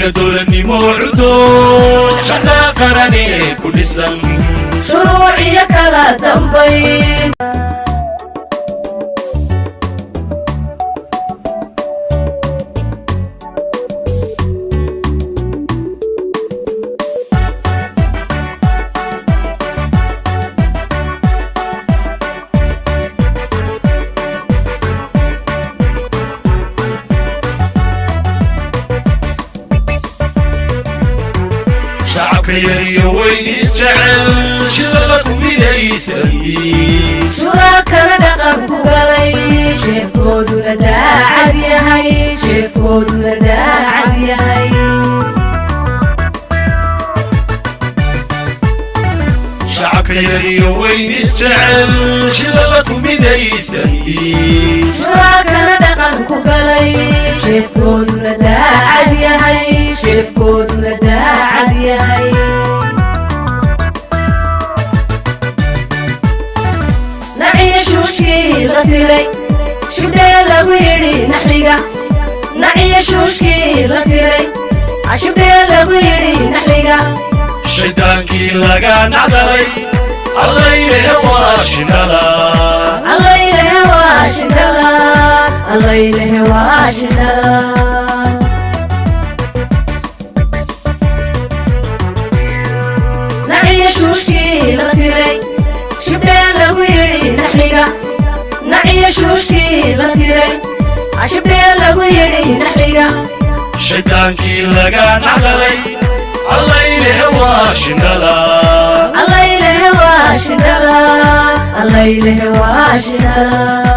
Cahdiga dowladnimo cudoon, shaxdaa qaranee ku dhisan, shuruuciyo kala dambayn. Shacabka yariyo weyn isjecel, shilala ku midaysan, Shuraakana dhaqan ku galay, sheefkooduna daacad yahay, sheefkooduna daacad yahay. Shacabka yariyo weyn isjecel, shilala ku midaysan, Shuraakana dhaqan ku galay, sheefkooduna daacad yahay, sheefkooduna daacad yahay. Naciyo shuushkii la tiray, shibdhee lagu yidhi naxliga. Naciyo shuushkii la tiray, shibdhee lagu yidhi naxliga. Shaydaankii laga nacdalay, Allaylehe waa shindhala. Allaylehe waa shindhala, Allaylehe waa shindhala. Naciyo shuushkii la tiray, shibdhee lagu yidhi naxliga. Naciyo shuushkii la tiray, shibdhee lagu yidhi naxliga. Shaydaankii laga nacdalay, Allaylehe waa shindhala. Allaylehe waa shindhala, Allaylehe waa shindhala.